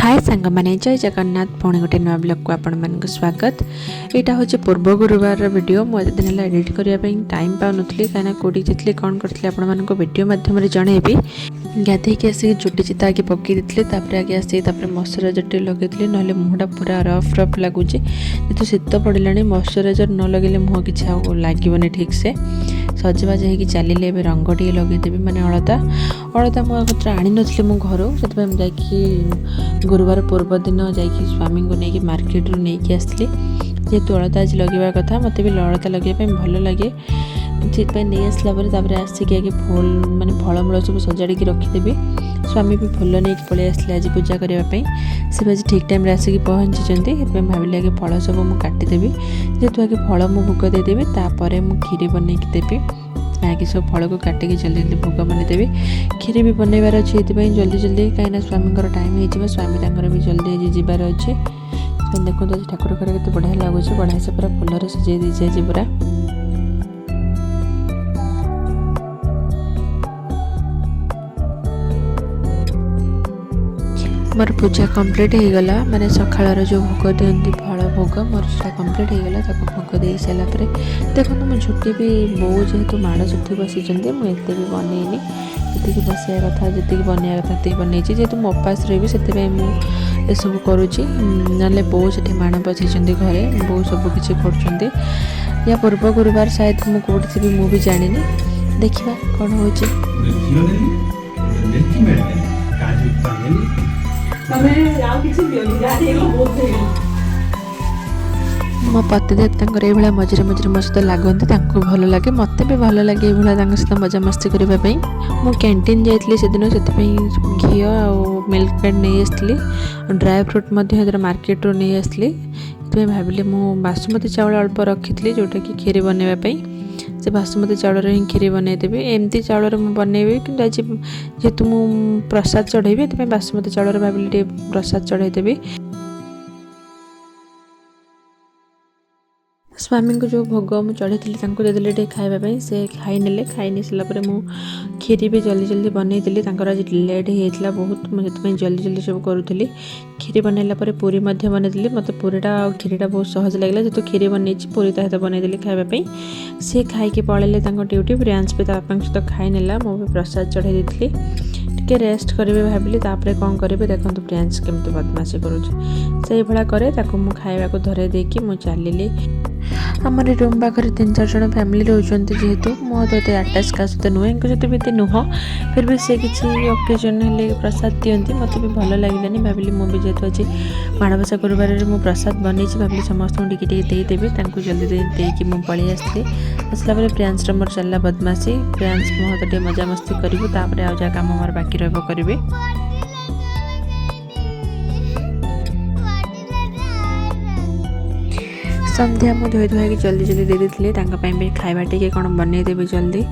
ହାଏ ସାଙ୍ଗମାନେ, ଜୟ ଜଗନ୍ନାଥ। ପୁଣି ଗୋଟେ ନୂଆ ବ୍ଲଗ୍କୁ ଆପଣମାନଙ୍କୁ ସ୍ୱାଗତ। ଏଇଟା ହେଉଛି ପୂର୍ବ ଗୁରୁବାରର ଭିଡ଼ିଓ। ମୁଁ ଏତେ ଦିନ ହେଲା ଏଡ଼ିଟ୍ କରିବା ପାଇଁ ଟାଇମ୍ ପାଉନଥିଲି, କାହିଁକିନା କେଉଁଠି ଯାଇଥିଲି, କ'ଣ କରିଥିଲି, ଆପଣମାନଙ୍କୁ ଭିଡ଼ିଓ ମାଧ୍ୟମରେ ଜଣେଇବି। ଗାଧେଇକି ଆସିକି ଚୁଟି ଚିତା ଆଗେ ପକେଇ ଦେଇଥିଲି। ତାପରେ ଆଗେ ଆସିକି ତାପରେ ମଶ୍ଚରାଇଜର୍ ଟିକେ ଲଗେଇଥିଲି, ନହେଲେ ମୁହଁଟା ପୁରା ରଫ୍ ରଫ୍ ଲାଗୁଛି। ଯେହେତୁ ଶୀତ ପଡ଼ିଲାଣି, ମଶ୍ଚରାଇଜର୍ ନ ଲଗେଇଲେ ମୁହଁ କିଛି ଆଉ ଲାଗିବନି ଠିକ୍ସେ। ସଜବାଜ ହେଇକି ଚାଲିଲେ ଏବେ ରଙ୍ଗ ଟିକେ ଲଗେଇଦେବି, ମାନେ ଅଳତା। ଅଳତା ମୁଁ ଏକତ୍ର ଆଣିନଥିଲି ମୁଁ ଘରୁ, ସେଥିପାଇଁ ମୁଁ ଯାଇକି ଗୁରୁବାର ପୂର୍ବ ଦିନ ଯାଇକି ସ୍ୱାମୀଙ୍କୁ ନେଇକି ମାର୍କେଟରୁ ନେଇକି ଆସିଥିଲି। ଯେହେତୁ ଅଳତା ଆଜି ଲଗେଇବା କଥା, ମୋତେ ବି ଅଳତା ଲଗେଇବା ପାଇଁ ଭଲ ଲାଗେ, ସେଥିପାଇଁ ନେଇ ଆସିଲା ପରେ ତାପରେ ଆସିକି ଆଗେ ଫୁଲ, ମାନେ ଫଳମୂଳ ସବୁ ସଜାଡ଼ିକି ରଖିଦେବି। ସ୍ୱାମୀ ବି ଫୁଲ ନେଇକି ପଳେଇ ଆସିଲେ ଆଜି ପୂଜା କରିବା ପାଇଁ। ସେ ବି ଆଜି ଠିକ୍ ଟାଇମ୍ରେ ଆସିକି ପହଞ୍ଚିଛନ୍ତି। ସେଥିପାଇଁ ଭାବିଲି ଆଗେ ଫଳ ସବୁ ମୁଁ କାଟିଦେବି। ଯେହେତୁ ଆଗେ ଫଳ ମୁଁ ଭୋଗ ଦେଇଦେବି, ତାପରେ ମୁଁ କ୍ଷୀରି ବନେଇକି ଦେବି। ଆଗେ ସବୁ ଫଳକୁ କାଟିକି ଜଲ୍ଦି ଜଲ୍ଦି ଭୋଗ ବନେଇଦେବି। କ୍ଷୀରି ବି ବନେଇବାର ଅଛି, ଏଥିପାଇଁ ଜଲ୍ଦି ଜଲ୍ଦି, କାହିଁକିନା ସ୍ୱାମୀଙ୍କର ଟାଇମ୍ ହେଇଯିବ। ସ୍ୱାମୀ ତାଙ୍କର ବି ଜଲ୍ଦି ଆଜି ଯିବାର ଅଛି। ସେଥିପାଇଁ ଦେଖନ୍ତୁ, ଆଜି ଠାକୁର ଘରେ କେତେ ବଢ଼ିଆ ଲାଗୁଛି। ବଢ଼ିଆ ସେ ପୁରା ଫୁଲରେ ସଜେଇ ଦେଇଛି ଆଜି ପୁରା। ମୋର ପୂଜା କମ୍ପ୍ଲିଟ୍ ହେଇଗଲା, ମାନେ ସକାଳର ଯେଉଁ ଭୋଗ ଦିଅନ୍ତି ଫଳ ଭୋଗ, ମୋର ସେଇଟା କମ୍ପ୍ଲିଟ୍ ହେଇଗଲା। ତାକୁ ଭୋଗ ଦେଇ ସାରିଲା ପରେ ଦେଖନ୍ତୁ, ମୁଁ ଝୋଟି ବି, ବୋଉ ଯେହେତୁ ମାଣ ସେଠି ବସିଛନ୍ତି, ମୁଁ ଏତେ ବି ବନେଇନି। ଯେତିକି ବସିବା କଥା, ଯେତିକି ବନେଇବା କଥା ସେତିକି ବନେଇଛି। ଯେହେତୁ ମୁଁ ଉପାସ ରହିବି, ସେଥିପାଇଁ ମୁଁ ଏସବୁ କରୁଛି। ନହେଲେ ବୋଉ ସେଠି ମାଣ ବସେଇଛନ୍ତି ଘରେ, ବୋଉ ସବୁ କିଛି କରୁଛନ୍ତି। ୟା ପୂର୍ବ ଗୁରୁବାର ସାୟଦ ମୁଁ କେଉଁଠି ଥିବି ମୁଁ ବି ଜାଣିନି। ଦେଖିବା କ'ଣ ହେଉଛି। ଗୋଟେ ଘିଅ ନେଲି, ଗୋଟେ ମିଲ୍କି ମେଡ୍ ନେଲି, କାଜୁ ପିସ୍ତା ନେଲି। ତମେ ଆଉ କିଛି ଦିଅନି, ଯାହା ହେଇଗଲା ବହୁତ ହେଇଗଲା। ମୋ ପତିଦେବ ତାଙ୍କର ଏଇଭଳିଆ ମଝିରେ ମଝିରେ ମୋ ସହିତ ଲାଗନ୍ତି, ତାଙ୍କୁ ଭଲ ଲାଗେ, ମୋତେ ବି ଭଲ ଲାଗେ ଏଇଭଳିଆ ତାଙ୍କ ସହିତ ମଜାମସ୍ତି କରିବା ପାଇଁ। ମୁଁ କ୍ୟାଣ୍ଟିନ୍ ଯାଇଥିଲି ସେଦିନ, ସେଥିପାଇଁ ଘିଅ ଆଉ ମିଲ୍କ ମେଡ୍ ନେଇ ଆସିଥିଲି। ଡ୍ରାଏ ଫ୍ରୁଟ୍ ମଧ୍ୟ ଏଥିରେ ମାର୍କେଟରୁ ନେଇ ଆସିଥିଲି। ସେଥିପାଇଁ ଭାବିଲି, ମୁଁ ବାସୁମତୀ ଚାଉଳ ଅଳ୍ପ ରଖିଥିଲି, ଯେଉଁଟାକି କ୍ଷୀରି ବନେଇବା ପାଇଁ, ସେ ବାସୁମତୀ ଚାଉଳରେ ହିଁ କ୍ଷୀରି ବନେଇଦେବି। ଏମିତି ଚାଉଳରେ ମୁଁ ବନେଇବି, କିନ୍ତୁ ଆଜି ଯେହେତୁ ମୁଁ ପ୍ରସାଦ ଚଢ଼େଇବି, ସେଥିପାଇଁ ବାସୁମତୀ ଚାଉଳରେ ଭାବିଲି ଟିକେ ପ୍ରସାଦ ଚଢ଼େଇଦେବି। ସ୍ୱାମୀଙ୍କୁ ଯେଉଁ ଭୋଗ ମୁଁ ଚଢ଼େଇଥିଲି, ତାଙ୍କୁ ଦେଇଦେଲି ଟିକେ ଖାଇବା ପାଇଁ। ସେ ଖାଇ ନେଲେ। ଖାଇ ନେଇ ସାରିଲା ପରେ ମୁଁ କ୍ଷୀରି ବି ଜଲ୍ଦି ଜଲ୍ଦି ବନେଇଦେଲି। ତାଙ୍କର ଆଜି ଲେଟ୍ ହେଇଯାଇଥିଲା ବହୁତ, ମୁଁ ସେଥିପାଇଁ ଜଲ୍ଦି ଜଲ୍ଦି ସବୁ କରୁଥିଲି। କ୍ଷୀରି ବନେଇଲା ପରେ ପୁରୀ ମଧ୍ୟ ବନେଇଦେଲି। ମୋତେ ପୁରୀଟା ଆଉ କ୍ଷୀରିଟା ବହୁତ ସହଜ ଲାଗିଲା। ଯେହେତୁ କ୍ଷୀରି ବନେଇଛି, ପୁରୀ ତା ସହିତ ବନେଇଦେଲି ଖାଇବା ପାଇଁ। ସିଏ ଖାଇକି ପଳେଇଲେ ତାଙ୍କ ଡ୍ୟୁଟି। ପ୍ରିୟାଂଶ ବି ତା ବାପାଙ୍କ ସହିତ ଖାଇନେଲା। ମୁଁ ବି ପ୍ରସାଦ ଚଢ଼େଇ ଦେଇଥିଲି। ଟିକେ ରେଷ୍ଟ କରିବି ଭାବିଲି, ତାପରେ କ'ଣ କରିବି। ଦେଖନ୍ତୁ, ପ୍ରିୟାଂଶ କେମିତି ବଦମାସି କରୁଛି, ସେଇଭଳିଆ କରେ। ତାକୁ ମୁଁ ଖାଇବାକୁ ଧରେଇ ଦେଇକି ମୁଁ ଚାଲିଲି। ଆମର ରୁମ୍ ପାଖରେ ତିନି ଚାରି ଜଣ ଫ୍ୟାମିଲି ରହୁଛନ୍ତି। ଯେହେତୁ ମୁଁ ତ ଏତେ ଆଟାଚ୍ କାହା ସହିତ ନୁହେଁ, ଏଙ୍କ ସହିତ ବି ଏତେ ନୁହଁ, ଫିର୍ ବି ସେ କିଛି ଅକେଜନ୍ ହେଲେ ପ୍ରସାଦ ଦିଅନ୍ତି। ମୋତେ ବି ଭଲ ଲାଗିଲାନି। ଭାବିଲି ମୁଁ ବି ଯେହେତୁ ଆଜି ମାଣବସା ଗୁରୁବାରରେ ମୁଁ ପ୍ରସାଦ ବନେଇଛି, ଭାବିଲି ସମସ୍ତଙ୍କୁ ଟିକେ ଟିକେ ଦେଇଦେବି। ତାଙ୍କୁ ଜଲ୍ଦି ଦେଇକି ମୁଁ ପଳେଇ ଆସିଲି। ଆସିଲା ପରେ ପ୍ରିୟାଂଶର ମୋର ଚାଲିଲା ବଦମାସି। ପ୍ରିୟାଂଶ ମୋ ହାତ ଟିକେ ମଜାମସ୍ତି କରିବୁ, ତାପରେ ଆଉ ଯାହା କାମ ମୋର ବାକି ରହିବ କରିବି। ସନ୍ଧ୍ୟା ମୁଁ ଧୋଇ ଧୁଆଇକି ଜଲ୍ଦି ଜଲ୍ଦି ଦେଇ ଦେଇଥିଲି। ତାଙ୍କ ପାଇଁ ବି ଖାଇବା ଟିକେ କ'ଣ ବନେଇଦେବି ଜଲ୍ଦି।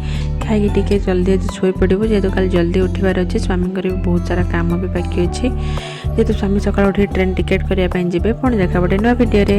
ଖାଇକି ଟିକେ ଜଲ୍ଦି ଆଜି ଶୋଇପଡ଼ିବୁ, ଯେହେତୁ କାଲି ଜଲ୍ଦି ଉଠିବାର ଅଛି। ସ୍ୱାମୀଙ୍କର ବି ବହୁତ ସାରା କାମ ବି ବାକି ଅଛି, ଯେହେତୁ ସ୍ୱାମୀ ସକାଳୁ ଉଠି ଟ୍ରେନ୍ ଟିକେଟ୍ କରିବା ପାଇଁ ଯିବେ। ପୁଣି ଦେଖା ଗୋଟେ ନୂଆ ଭିଡ଼ିଓରେ।